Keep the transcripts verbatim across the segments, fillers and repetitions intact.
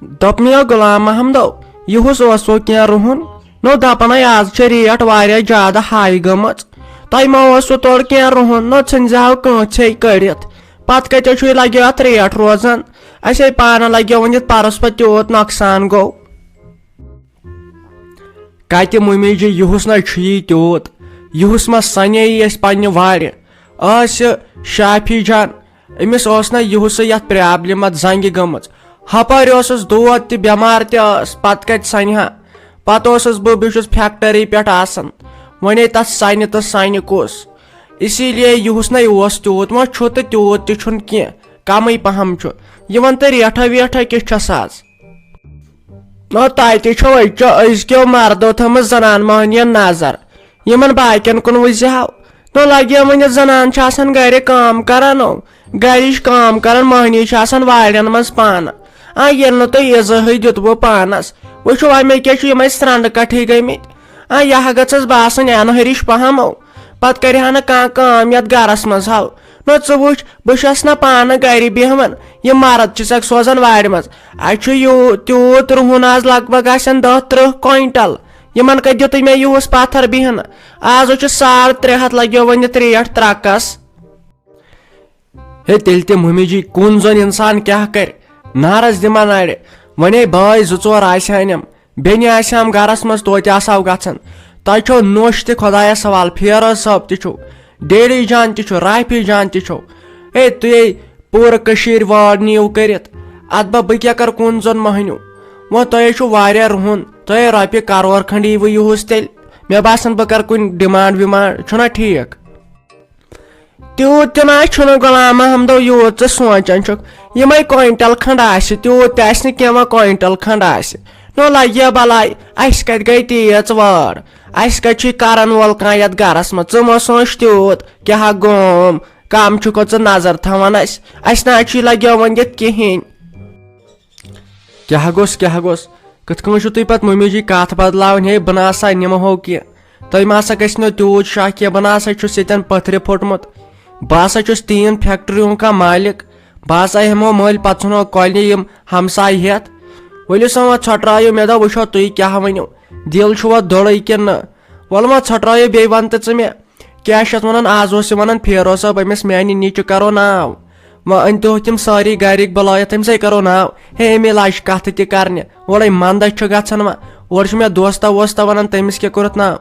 دوٚپ مےٚ، غلام محمدو، یِہُس اوسوٕ کینٛہہ رُہُن؟ نو دَپان ہے، آز چھِ ریٹ واریاہ زیادٕ ہاے گٔمٕژ۔ تۄہہِ ما اوسوٕ تورٕ کینٛہہ رُہُن؟ نو ژھٕنزِہاو کٲنٛسے کٔڑِتھ۔ پتہٕ کتہِ چھُے لگیو اتھ ریٹ روزان؟ اسے پانہٕ لگیو وۄنۍ یتھ پرس پتہٕ تیوٗت نۄقصان گوٚو۔ کتہِ مُمِجہِ، یِہُس نہ چھُ یی تیوٗت۔ یِہُس ما سنے یی اسہِ پننہِ وارِ؟ آسہِ شافی جان، أمِس اوس نہ یِہُسٕے یتھ پرابلم اتھ زنگہِ گٔمٕژ۔ ہپٲرۍ اوسُس دود تہِ، بٮ۪مار تہِ ٲس، پتہٕ کتہِ سنہِ ہا؟ پتہٕ اوسُس بہٕ، بہٕ چھُس فیکٹری پٮ۪ٹھ آسان، وۄنۍ تتھ سنہِ تہٕ سنہِ کُس؟ اسی لیے یِہُس نَے اوس تیوٗت، وۄنۍ چھُ تہٕ تیوٗت تہِ چھُنہٕ کینٛہہ، کمٕے پہم چھُ۔ یہِ وَن تہٕ ریٹھا ویٹھا کِژھ چھَس آز؟ نو تۄہہِ تہِ چھو أزکیو، أزکیو مردو تھٲومٕژ زنان مۄہنِین نظر، یِمن باقین کُن وٕچھزِ ہاو۔ نو لگیو وۄنۍ، یہِ زنان چھِ آسان گرِ کٲم کران، نو گرِچ کٲم کران، مۄہنی چھِ آسان وارٮ۪ن منٛز پانہٕ۔ آ، ییٚلہِ نہٕ تۄہہِ ایٖزاہٕے دیُتوٕ پانس، وٕچھِو، اَمے کیٛاہ چھُ یِمے سرٛنٛڈٕ کٹھٕے گٔمٕتۍ۔ آ، یہِ ہا گٔژھٕس باسٕنۍ اَنہٕ ہرِش پہم، او۔ پتہٕ کرِ ہا نہٕ کانٛہہ کٲم یتھ گرس منٛز، ہاو۔ نہ ژٕ وٕچھ، بہٕ چھَس نہ پانہٕ گرِ بیہوان، یہِ مرد چھِ سکھ سوزان وارِ منٛز۔ اَسہِ چھُ یوٗ-، تیوٗت رُہُن آز، لگ بگ آسن دَہ تٕرٛہ کوینٹل۔ یِمن کتہِ دیُتُے مےٚ یِہُس پتھر بِہنہٕ؟ آز چھُ ساڑ ترٛےٚ ہتھ لگیو وۄنۍ یتھ ریٹ ترکس۔ ہے، تیٚلہِ تہِ مُمِجی، کُن زوٚن اِنسان کیٛاہ کرِ؟ نارس دِما نرِ۔ وۄنۍ ہے بٲے زٕ ژور آسہِ ہا أنِم، بیٚنہِ آسہِ ہم گرس منٛز، توتہِ آسہٕ ہاو گژھان۔ تۄہہِ چھو نوٚش تہِ خۄدایس حوالہٕ، فیروز صٲب تہِ چھُو، ڈیڈی جان تہِ چھُ، رافی جان تہِ چھُو۔ ہے، تُہۍ ہے پوٗرٕ کٔشیٖرِ وٲر نِیِو کٔرِتھ۔ ادٕ بہ بہٕ کیٛاہ کرٕ کُن زوٚن مۄہنیو؟ وۄنۍ تۄہہِ ہے چھُو واریاہ رُہُن، تۄہہِ ہے رۄپیہِ کرور کھنڈ ییٖوٕ یِہُس تیٚلہِ۔ مےٚ باسان بہٕ کرٕ کُنہِ ڈِمانڈ وِمانڈ، چھُنہ ٹھیٖک؟ تیوٗت تہِ نہ چھُنہٕ غلام محمدو، یوٗت ژٕ سونٛچان چھُکھ۔ یِمے کوینٹل کھنڈ آسہِ، تیوٗت تہِ آسہِ نہٕ کینٛہہ، وۄنۍ کوینٹل کھنڈ آسہِ۔ نو لگہِ ہا بلاے، اسہِ کتہِ گٔے تیٖژ وٲر؟ اسہِ کتہِ چھُے کرن وول کانٛہہ یتھ گرس منٛز؟ ژٕ مہ سونٛچ تیوٗت، کیٛاہ ہا گوم، کم چھُکھ ژٕ نظر تھاوان اسہِ؟ اسہِ نہ چھُے لگیو وۄنۍ یتھ کہیٖنۍ۔ کیٛاہ گوٚژھ، کیٛاہ گوٚژھ؟ کِتھ کٔنۍ چھِو تُہۍ پتہٕ مُمِجی کتھ بدلاوٕنۍ؟ ہے، بہٕ نہ سا نِمہو کینٛہہ۔ تۄہہِ ما سا گژھِ نہٕ تیوٗت شاہ کینٛہہ؟ بہٕ نہ سا چھُس ییٚتٮ۪ن پٔتھرِ پھوٚٹمُت۔ بہٕ ہسا چھُس ٹیٖن فیکٹری ہُنٛد کانٛہہ مالِک۔ بہٕ ہسا ہٮ۪مو مٔلۍ، پتہٕ ژھٕنو کۄلہِ یِم ہمسایہِ ہٮ۪تھ۔ ؤلِو سا وۄنۍ ژھۄٹرٲیِو، مےٚ دوٚپ وٕچھو تُہۍ کیٛاہ ؤنِو۔ دِل چھُوا دوٚرُے کِنہٕ نہ؟ وَلہٕ وۄنۍ ژھۄٹرٲیِو، بیٚیہِ وَن تہٕ ژٕ مےٚ۔ کیٛاہ چھِ اَتھ وَنان، آز اوس یہِ وَنان فیروز صٲب أمِس میٛانہِ نِچہِ کَرو ناو۔ وۄنۍ أنۍ تہِ ہوکھ تِم سٲری گَرِکۍ بُلٲیِتھ، تٔمِسَے کَرو ناو۔ ہے، اَمے لَجہِ کَتھٕ تہِ کَرنہِ، اورَے مَندَچھ چھُ گژھان وۄنۍ۔ اورٕ چھُ مےٚ دوستہ ووستہ وَنان، تٔمِس کیٛاہ کوٚرُتھ ناو؟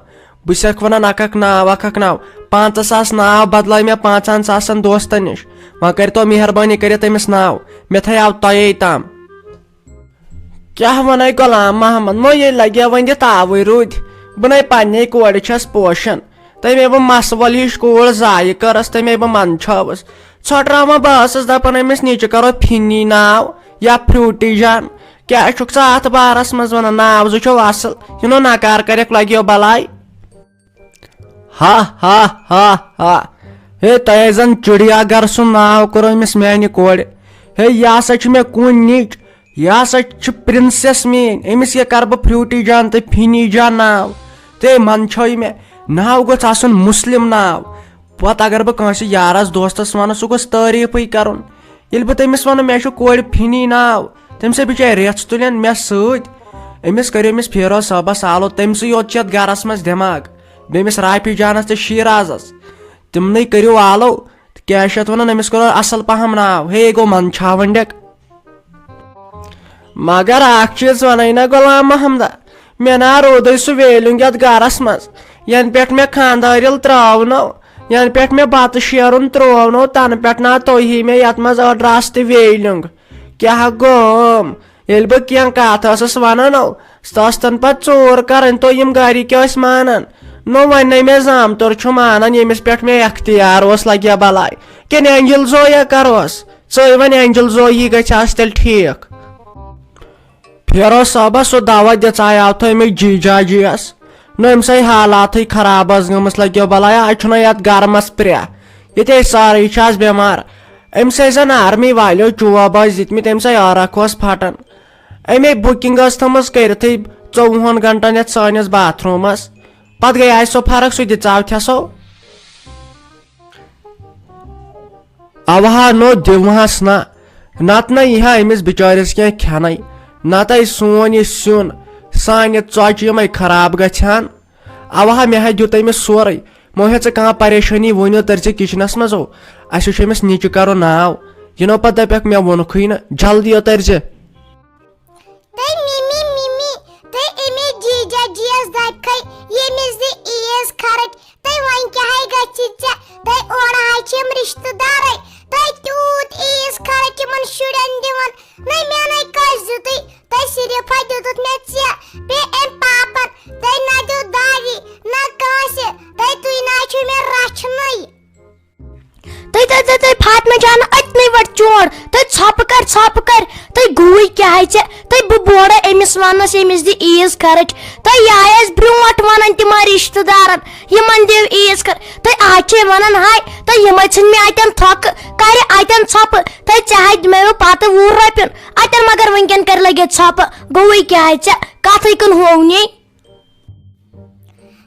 بہٕ چھَکھ وَنان اَکھ اَکھ ناو، اَکھ اَکھ ناو۔ پنٛژاہ ساس ناو بَدلٲے مےٚ پنٛژاہَن ساسَن دوستَن نِش۔ وۄنۍ کٔرۍتو مہربٲنی کٔرِتھ أمِس ناو، مےٚ تھایو تۄہے تام۔ کیٛاہ وَنے غلام محمد، مو ییٚلہِ لَگہِ ہا وۄنۍ یہِ تاوٕے روٗدۍ، بہٕ نے پنٛنے کورِ چھَس پوشان۔ تَمے بہٕ مَسہٕ وَل ہِش کوٗر ضایہِ کٔرٕس، تَمے بہٕ منٛدچھٲوٕس۔ ژھۄٹراوان بہٕ ٲسٕس دَپان أمِس نِچہِ کَرو فِنی ناو یا فروٗٹی جان۔ کیٛاہ چھُکھ ژٕ اَتھ بارَس منٛز وَنان؟ ناو زٕ چھو اَصٕل، یہِ نو نَکار کَرٮ۪کھ لَگیو بَلاے۔ ہا ہا ہا ہا۔ ہے، تۄہہِ زن چڑیا گھر سُنٛد ناو کوٚر أمِس میانہِ کورِ۔ ہے، یہِ ہسا چھِ مےٚ کُن نِچ، یہِ ہسا چھِ پرنسس میٲنۍ۔ أمِس کیٛاہ کرٕ بہٕ فروٹی جان تہٕ فِنی جان ناو؟ تہٕ منٛدچھٲے مےٚ، ناو گوٚژھ آسُن مسلم ناو۔ پتہٕ اگر بہٕ کٲنٛسہِ یارس دوستس ونہٕ، سُہ گوٚژھ تعریٖفٕے کرُن۔ ییٚلہِ بہٕ تٔمِس ونہٕ مےٚ چھُ کورِ فِنی ناو، تٔمۍ سۭتۍ بِچارِ ریژھ تُلن مےٚ سۭتۍ۔ أمِس کٔرِو أمِس فیروز صٲبس آلو، تٔمۍ سٕے یوت چھِ یتھ گرس منٛز دٮ۪ماغ۔ بیٚیہِ أمِس رافی جانس تہٕ شیرازس، تِمنٕے کٔرِو آلو۔ تہٕ کیٛاہ چھِ یتھ ونان، أمِس کوٚر اصل پہم ناو، ہے، یہِ گوٚو منٛدچھاوٕنۍ ڈٮ۪ک۔ مگر اکھ چیٖز ونے نا غلام محمدہ، مےٚ نا روٗدُے سُہ ویلیُنگ یتھ گرس منٛز، ینہٕ پٮ۪ٹھ مےٚ خانٛدارِل ترٲونو، ینہٕ پٮ۪ٹھ مےٚ بتہٕ شیرُن ترٛوونو، تنہٕ پٮ۪ٹھ نا توٚہی مےٚ یتھ منٛز أڑ رژھ تہِ ویلیُنگ۔ کیٛاہ گوم؟ ییٚلہِ بہٕ کینٛہہ کتھ ٲسٕس ونان، او، سۄ ٲس تن پتہٕ ژوٗر کرٕنۍ، تو یِم گرِکۍ ٲسۍ مانان۔ نو وۄنۍ نے مےٚ زامتُر چھُ مانان، ییٚمِس پٮ۪ٹھ مےٚ اختیار اوس، لگیا بلاے۔ کِنہٕ اینجل زویا کروس؟ ژٕے وۄنۍ، اینجل زویی گژھِ آسہِ تیٚلہِ ٹھیٖک۔ فیروز صٲبس سُہ دوا دِژایاو تھٲے مےٚ جی جاجیس۔ نہ، أمۍ سٕے حالاتٕے خراب ٲس گٔمٕژ، لگیو بلایا، اتہِ چھُنہ یتھ گرمس پرٛیہ۔ ییٚتہِ أسۍ سٲرٕے چھِ آز بٮ۪مار۔ أمۍ سٕے زن آرمی والیو چوب ٲسۍ دِتمٕتۍ، أمۍ سٕے عٲرق اوس پھٹان۔ أمۍ بُکِنگ ٲس تھٲمٕژ کٔرِتھٕے ژوٚوُہن گنٹن یتھ سٲنِس باتھ روٗمس۔ پتہٕ گٔے آسہِ سۄ فرق، سُہ دِژاو تھٮ۪سو۔ اوہا نو دِوہس نہ، نتہٕ نہ یی ہا أمِس بِچٲرِس کینٛہہ کھٮ۪نَے۔ نتہٕ سون یہِ سیُن، سانہِ ژۄچہِ یِمے خراب گژھِ ہن۔ اوا، مےٚ ہا دیُت أمِس سورُے۔ مہ ہےٚ ژٕ کانٛہہ پریشٲنی، وٕنیُک تٔرۍ زِ کچنس منٛز۔ او، اسہِ وٕچھ أمِس نیٚچہِ کرو ناو۔ یہِ نو پتہٕ دپٮ۪کھ مےٚ ووٚنکھٕے نہٕ، جلدی یوت تٔرۍ زِ۔ تہٕ مِمی، مِمی، تہٕ أمِس جیجا جیس دپکھے ییٚمِس دِ عیٖز خرٕچ۔ تہٕ وۄنۍ کیٛاہ ہے گژھِ ژےٚ؟ تہٕ اورٕ حظ چھِ یِم رشتہٕ دارے، تہٕ تیوٗت عیٖز خرٕچ یِمن شُرٮ۪ن دِوان۔ نہ مےٚ نَے کٲنٛسہِ دیُتُے، تہٕ صرف ہا دیُتُتھ مےٚ ژےٚ، بیٚیہِ أمۍ پاپن۔ تہٕ نہ دیُت دادی، نہ کٲنٛسہِ، تہٕ تُہۍ نہ حظ چھِو مےٚ رچھنٕے۔ تُہۍ، تُہۍ، تُہۍ، تُہۍ فاطمہ جان، أتنٕے وَٹ چونٛڈ۔ تُہۍ ژھۄپہٕ کر، ژھۄپہٕ کر۔ تُہۍ گوٗے کیٛاہ ہے ژےٚ؟ تُہۍ بہٕ بورٕ أمِس وَنس، أمِس دِ عیٖز خرٕچ۔ تُہۍ یہِ آیہِ اَسہِ برٛونٛٹھ وَنان تِمن رِشتہٕ دارن، یِمن دِو عیٖز خرٕچ۔ تُہۍ آز چھِو وَنان ہاے، تُہۍ یِمے ژھٕنۍ مےٚ اَتٮ۪ن تھۄکہٕ، کرِ اَتٮ۪ن ژھۄپہٕ۔ تُہۍ ژےٚ ہاے دِمے بہٕ پتہٕ وُہ رۄپیُن۔ اَتٮ۪ن مگر وٕنکٮ۪ن کر لگے ژھۄپہٕ۔ گوٚوٕے کیٛاہ ہے ژےٚ؟ کتھٕے کُن ہوو نَے۔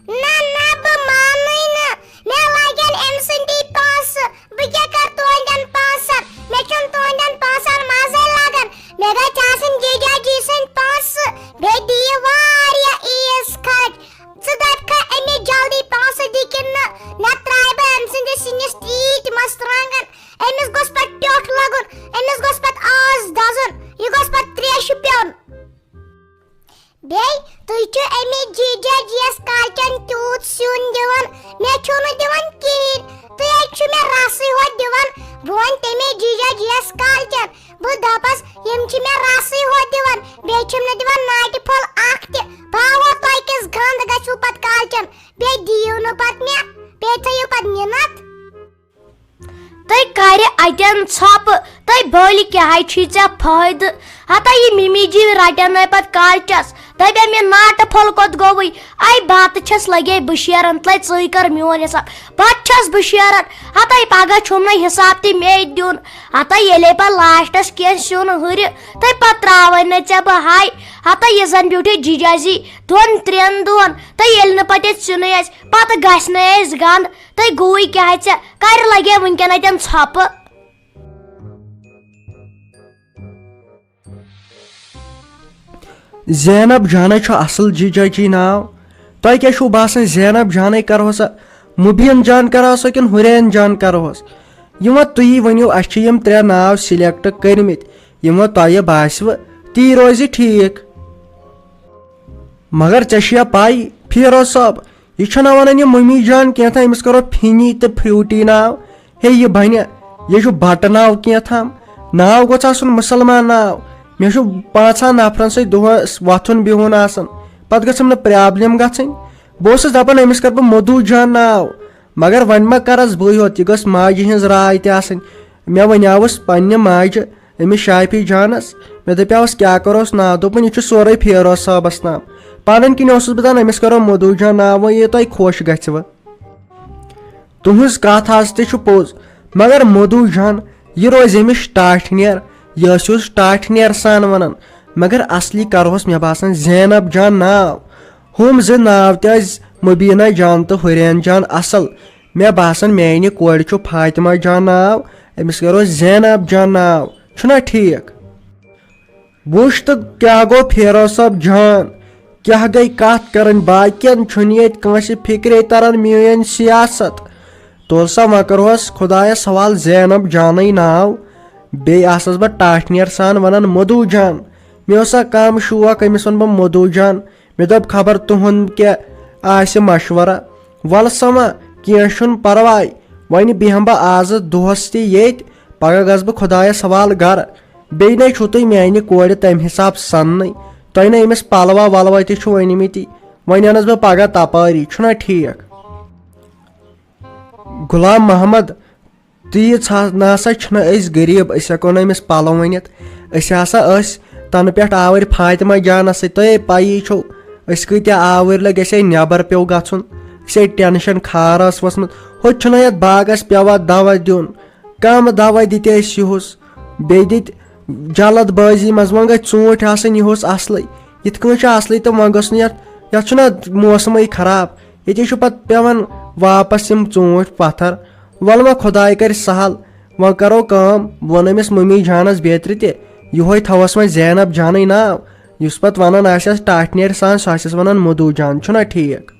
نہ، نہ، بہٕ مانٕے نہٕ۔ مےٚ لگن أمۍ سٕنٛدی پونٛسہٕ۔ بہٕ کیٛاہ کرٕ تُہنٛدٮ۪ن پونٛسن؟ مےٚ چھُنہٕ تُہنٛدٮ۪ن پونٛسن مزے لگان۔ مےٚ گژھِ آسٕنۍ جیجا جی سٕنٛدۍ پونٛسہٕ۔ بیٚیہِ دِیہِ واریاہ عیٖز خرٕچ۔ ژٕ دپکھا أمِس جلدی پونٛسہٕ دِ کِنہٕ نہ؟ نتہٕ ترٛاوٕ بہٕ أمۍ سٕنٛدِس سِنِس تیٖتۍ مرژٕوانٛگن۔ أمِس گوٚژھ پتہٕ ٹیوٚٹھ لگُن۔ أمِس گوٚژھ پتہٕ آس دزُن۔ یہِ گوٚژھ پتہٕ تریشہِ پیوٚن۔ بیٚیہِ، تُہۍ چھِو أمِس جیجا جیَس کالچن تیوٗت سیُن دِوان، مےٚ چھِو نہٕ دِوان کِہیٖنۍ۔ تُہۍ حظ چھِو مےٚ رَسٕے ہوت دِوان۔ بہٕ وَنہٕ تٔمِس جیجا جیَس کالچن، بہٕ دَپَس، یِم چھِ مےٚ رَسٕے ہوت دِوان، بیٚیہِ چھِم نہٕ دِوان ناٹہِ پھوٚل اَکھ تہِ۔ بہٕ ہاوہو تۄہہِ کِژھ گنٛد گژھِوٕ پَتہٕ کالچن، بیٚیہِ دِیِو نہٕ پَتہٕ مےٚ، بیٚیہِ تھٲیِو پَتہٕ مِنت۔ تُہۍ کَرِ اَتٮ۪ن ژھۄپہٕ، تُہۍ بٔلۍ کیٛاہ چھُے ژےٚ فٲیدٕ؟ ہتا یہِ مِمی جی رَٹن نَے پَتہٕ کالچَس، دَپن مےٚ ناٹہٕ پھوٚل کوٚت گوٚوُے؟ اَے بَتہٕ چھَس لَگے بہٕ شیران، تُلے ژٕے کَر میون حِساب، بَتہٕ چھَس بہٕ شیران۔ ہتا یہِ پَگاہ چھُم نَے حِساب تہِ مے دیُن۔ ہتا ییٚلے پَتہٕ لاسٹَس کینٛہہ سیُن ہُرِ، تہٕ پَتہٕ ترٛاوَے نہٕ ژےٚ بہٕ ہاے۔ ہتا یہِ زَن بیوٗٹھٕے جِجازی دۄن ترٛٮ۪ن دۄہَن، تہٕ ییٚلہِ نہٕ پَتہٕ ییٚتہِ سیُنٕے آسہِ، پَتہٕ گژھِ نہٕ اَسہِ گنٛد۔ تُہۍ گوٚوُے کیٛاہ ژےٚ؟ کَرِ لَگے وٕنکٮ۪ن اَتٮ۪ن ژھۄپہٕ۔ زینب جانَے چھُ اَصٕل جی چاچی ناو۔ تۄہہِ کیٛاہ چھُو باسان، زینب جانَے کَرہوسا، مُبیٖن جان کَرہوسا کِنہٕ ہُرین جان کَرہوس؟ یِم وۄنۍ تُہی ؤنِو، اَسہِ چھِ یِم ترٛےٚ ناو select کٔرمٕتۍ، یِم وۄنۍ تۄہہِ باسِوٕ، تی روزِ ٹھیٖک۔ مگر ژےٚ چھےٚ پَے، فیروز صٲب، یہِ چھَنہٕ وَنان یہِ مُمی جان کینٛہہ تام، أمِس کَرو فِنی تہٕ فروٗٹی ناو۔ ہے، یہِ بَنہِ، یہِ چھُ بَٹہٕ ناو کینٛہہ تام۔ ناو گوٚژھ آسُن مُسلمان ناو۔ مےٚ چھُ پانٛژَن نفرَن سۭتۍ دۄہَس وۄتھُن بِہُن آسان۔ پَتہٕ گٔژھٕم نہٕ problem گژھٕنۍ۔ بہٕ اوسُس دَپان، أمِس کَرٕ بہٕ مدوٗ جان ناو۔ مگر وۄنۍ ما کَرَس بٕے یوت، یہِ گٔژھ ماجہِ ہِنٛز راے تہِ آسٕنۍ۔ مےٚ وَنیٛاوُس پنٛنہِ ماجہِ، أمِس شافی جانس۔ مےٚ دپیاوس، کیٛاہ کروس ناو؟ دوٚپُن، یہِ چھُ سورُے فیروز صٲبس ناو۔ پنٕنۍ کِنۍ اوسُس بہٕ دپان، أمِس کرو مدوٗ جان ناو، وۄنۍ یہِ تۄہہِ خۄش گژھِوٕ۔ تُہنٛز کتھ حظ تہِ چھُ پوٚز، مگر مدوٗ جان، یہِ روزِ أمِس ٹاٹھۍ نیر، یہِ ٲسِوس ٹاٹھۍ نیر سان ونان، مگر اصلی کرہوس، مےٚ باسان، زینب جان ناو۔ ہُم زٕ ناو تہِ ٲسۍ مبینہ جان تہٕ حُرین جان اصل۔ مےٚ باسان، میانہِ کورِ چھُ فاطمہ جان ناو، أمِس کرو زینب جان ناو۔ چھُنا ٹھیٖک؟ وٕچھ تہٕ کیٛاہ گوٚو فیروز صٲب جان؟ کیٛاہ گٔے کتھ کرٕنۍ؟ باقین چھُنہٕ ییٚتہِ کٲنٛسہِ فکرے تران میٲنۍ سیاست۔ تُل سا، وۄنۍ کرہوس خۄدایس حوالہٕ زینب جانٕے ناو۔ بیٚیہِ آسس بہٕ ٹاٹھۍ نیر سان ونان مدوٗ جان۔ مےٚ اوس سا کم شوق، أمِس ونہٕ بہٕ مدوٗ جان۔ مےٚ دوٚپ، خبر تُہُنٛد کیٛاہ آسہِ مشورہ۔ وَلہٕ سا وۄنۍ، کینٛہہ چھُنہٕ پرواے، وۄنۍ بیٚہمہٕ بہٕ آزٕ دۄہس تہِ ییٚتۍ، پگاہ گژھٕ بہٕ خۄدایس حوالہٕ گرٕ۔ بیٚیہِ نے چھُو تُہۍ میانہِ کورِ تمہِ حساب سننٕے، تۄہہِ نے أمِس پلوا ولوا تہِ چھُو أنمٕتی، وۄنۍ انس بہٕ پگاہ تپٲری، چھُنا ٹھیٖک؟ غلام محمد، تیٖژ ہا-، نہ سا چھِنہٕ أسۍ غریٖب، أسۍ ہٮ۪کو نہٕ أمِس پَلو أنِتھ۔ أسۍ ہسا ٲسۍ تَنہٕ پٮ۪ٹھ آوٕرۍ فاطمہ جانَس سۭتۍ، تۄہے پَیی چھو، أسۍ کۭتیٛاہ آوٕرۍ لٔگۍ، اَسے نٮ۪بر پیوٚو گژھُن، اَسے ٹٮ۪نشَن خار ٲس ؤژھمٕژ۔ ہُتہِ چھُنہٕ یَتھ باغَس پٮ۪وان دَوا دیُن، کَم دَوا دِتۍ اَسہِ یِہُس، بیٚیہِ دِتۍ جلد بٲزی منٛز، وۄنۍ گٔژھۍ ژوٗنٛٹھۍ آسٕنۍ یِہُس اَصلٕے، یِتھ کٔنۍ چھُ اَصلٕے تہٕ وۄنۍ گوٚژھ نہٕ یَتھ، یَتھ چھُنہ موسمٕے خراب، ییٚتے چھُ پَتہٕ پٮ۪وان واپَس یِم ژوٗنٛٹھۍ پَتھر۔ وَلہٕ وۄنۍ خۄداے کَرِ سَہل، وۄنۍ کَرو کٲم، بہٕ وَنہٕ أمِس مٔمی جانَس بیترِ تہِ، یِہوے تھاوس وۄنۍ زینب جانٕے ناو، یُس پتہٕ ونان آسٮ۪س ٹاٹھۍ نیرِ سان، سُہ آسٮ۪س ونان مدو جان، چھُنا ٹھیٖک؟